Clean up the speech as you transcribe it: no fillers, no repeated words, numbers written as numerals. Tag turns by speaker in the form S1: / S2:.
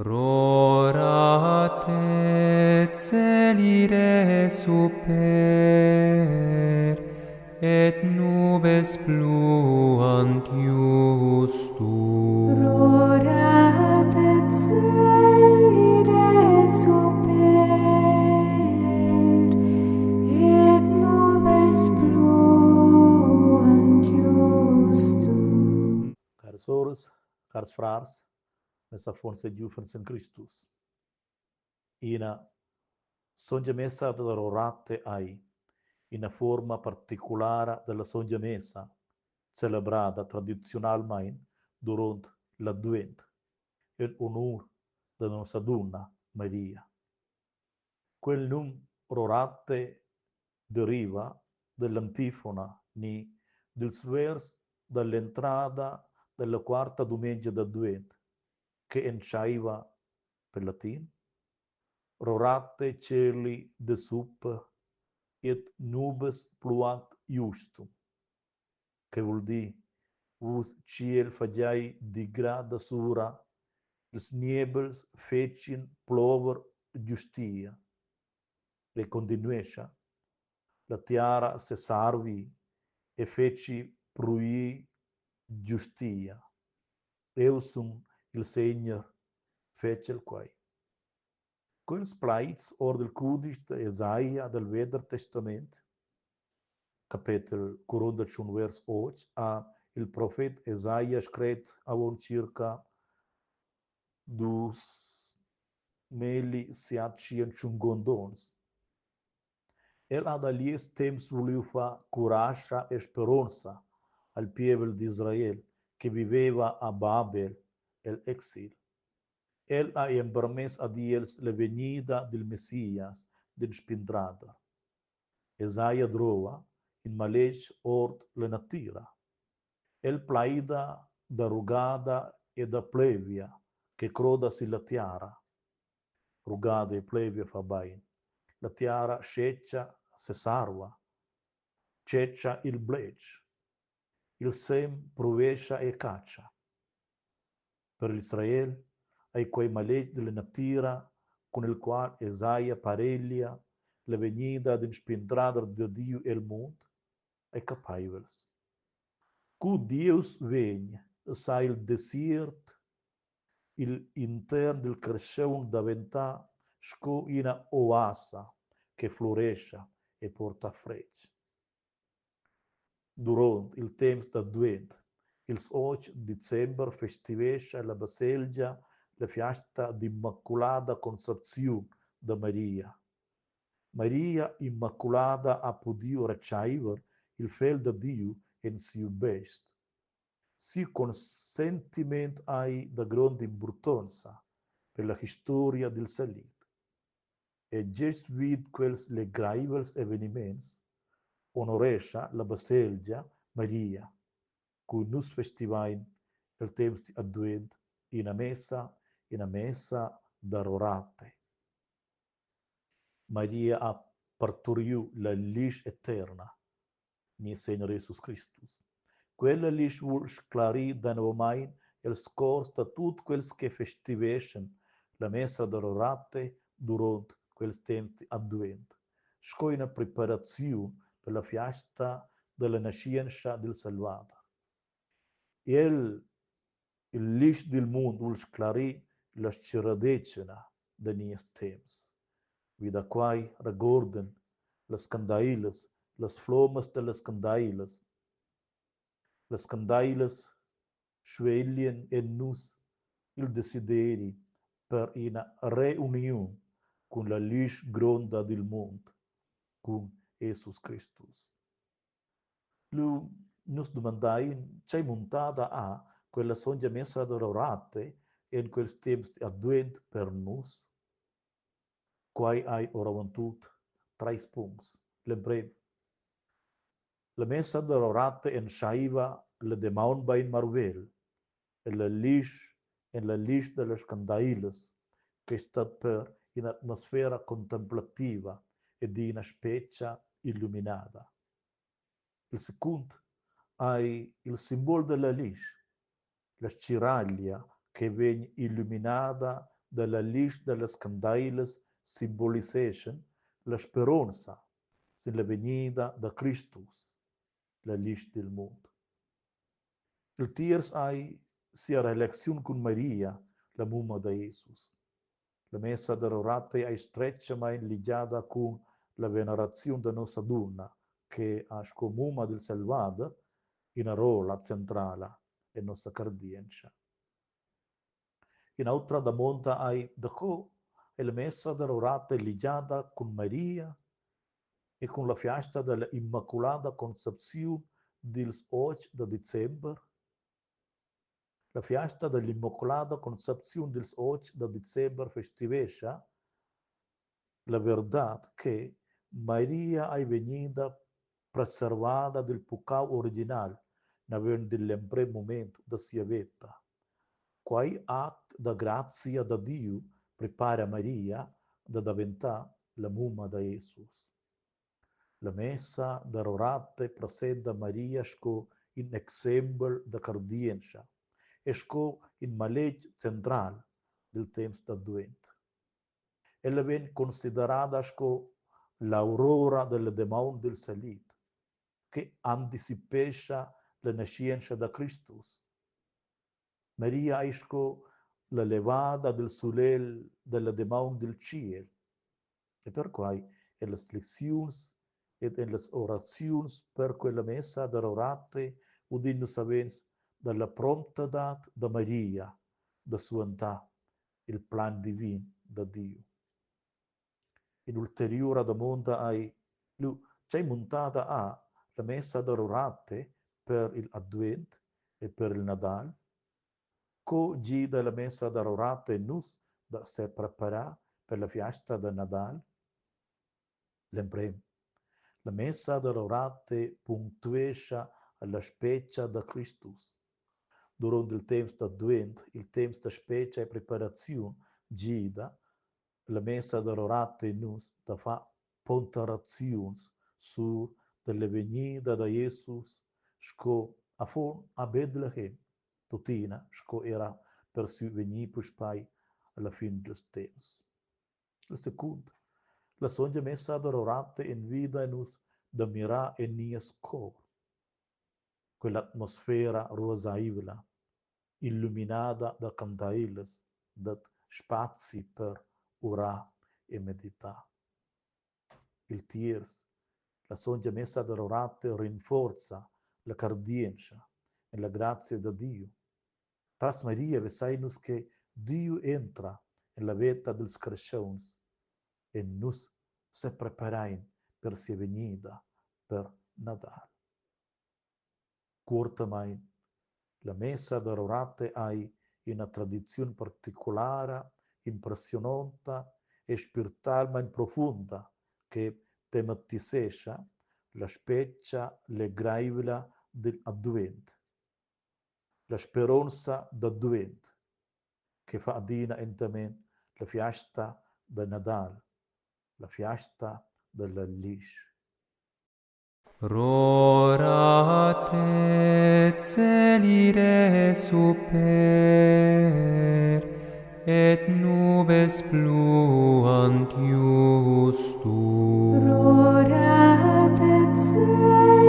S1: Rorate celi super, et nubes pluant iustum.
S2: Rorate celi super, et nubes pluant iustum.
S3: Caras soras, cars frars, mes affons e giuvens en Cristus. Ina sontga messa da Rorate ei ina fuorma particulara dalla sontga messa, celebrada tradiziunalmein duront l'advent en honur da Nossadunna Maria. Quel num Rorate deriva dall'antifona ni dils vers dall'entrada dalla quarta dumengia d'advent che entscheiva per latin Rorate celi de super et nubes pluant iustum, che vul dir vus tschiel fagiai digrar da sura, ils niebels fetschien plover giustia. E continuescha, la tiara sesarvi e fetschi pruir giustia. Eu sun il Segner, fetschel quei. Quels plaids ord il cudisch da Esaia dal Veder Testament, capetel 41 vers 8, ha il profet Esaia scret avon circa dus melli siat onns. El ha da gliez temps vuliu far curascha e speronza al pievel d'Israel che viveva a Babel egl exil. El ha empermess ad els la vegnida dil Messias, d'in spindrader. Esaia drova in maletg ord la natira. El plaida da rugada e da plevia che croda silla tiara. Rugada e plevia fa bein. La tiara schetga sesarva, tschetscha il bletsch. Il sem provescha e catscha. Per l'Israel ei quei maletg dalla natira cun il qual Esaia pareglia la vegnida d'in spindrader da Diu el mund ei capeivels. Cu Dieus vegn, sa il desiert igl intern dil carstgaun daventar sco ina oasa che flurescha e porta fretg. Duront il temps d'advent, ils otg december festivescha la baselgia la fiasta d'Immaculada Concepziun da Maria. Maria Immaculada ha pudiu retscheiver il Fegl da Diu en siu best. Siu consentiment ei da gronda impurtonza per la historia dil salit. E gest vid quels legreivels eveniments honorescha la baselgia Maria, cu nus festivein el temps d'advent ina messa, ina messa da Rorate. Maria ha parturiu la glisch eterna nies Segner Jesus Cristus. Quella glisch vul sclarir danovamein els cors da tut quels che festiveschan la messa da Rorate duront quels temps advent, sco ina preparaziun per la fiasta dalla naschientscha dil Salvader. El, il glisch dil mund, vul sclarir la stgiradetgna da nies temps. Vi da quai regordan las candailas, las flommas da las candailas. Las candailas sveglian en nus il desideri per ina reuniun cun la glisch gronda dil mund, cun Jesus Cristus. Lu nus dumandain tgei muntada ha quella sontga messa da Rorate en quels temps d'advent per nus? Quai ei oravontut treis puncts. L'emprem. La messa da Rorate entscheiva la damaun bein marvegl e la glisch en la glisch dallas candeilas che stat per in'atmosfera contemplativa ed ina specia illuminada. Il secund ei il simbol dalla glisch, la stgiraglia che vegn illuminada dalla glisch dallas candeilas simboliseschan la speronza sin la vegnida da Cristus, la glisch dil mund. Il tiers ei sia relaziun cun Maria, la mumma da Jesus. La messa da Rorate ei stretgamein ligiada cun la veneraziun da Nossadunna che ha sco mumma dil Salvader ina rolla centrala en nossa cardientscha. In'autra damonda ei daco ei la messa da Rorate ligiada cun Maria e cun la fiasta dalla Immaculada Concepziun dils otg da december? La fiasta dall'Immaculada Concepziun dils otg da december festivescha la verdad che Maria ei vegnida preservada dil puccau original naven digl emprem mument da sia veta. Quei act da grazia da Diu prepara Maria da daventar la mumma da Jesus. La messa da Rorate presenta Maria sco in exempel da cardientscha e sco in maletg central dil temps d'advent. Ella vegn considerada sco l'aurora dalla damaun dil salit che anticipescha la naschientscha da Cristus. Maria ei sco la levada dil sulegl dalla damaun dil tschiel. E perquai en las lecziuns ed en las oraziuns per quella messa da Rorate udin nus savens dalla promptadad da Maria da suandar il plan divin da Diu. In'ulteriura damonda ei lu tgei muntada ha la messa da Rorate per igl advent e per il Nadal? Co gida la messa da Rorate nus da sepreparar per la fiasta da Nadal? L'emprem. La messa da Rorate punctuescha alla specia da Cristus. Duront il temps d'advent, il temps da specia e preparaziun, gida la messa da Rorate nus da far ponderaziuns sur dalla vegnida da Jesus sco affon a Betlehem, tuttina sco era per siu vegnir puspei alla fin dils temps. Il secund, la sontga messa da Rorate envida nus da mirar en nies cor. Quell'atmosfera ruassaivla, illuminada da candeilas, dat spazi per urar e meditar. Il tiers, la sontga messa da Rorate rinforza la cardientscha en la grazia da Diu. Tras Maria vesein nus che Diu entra en la veta dils carstgauns e nus sepreparein per sia vegnida per Nadal. Cuortamein, la messa da Rorate ei ina tradiziun particulara, impressiunonta e spirtalmein profunda che tematisescha la specia legreivla digl advent. La speronza d'advent che fa adina entamen la fiasta da Nadal, la fiasta dalla glisch.
S1: Rorate celire super et nubes pluant iustum.
S2: Rorate celire.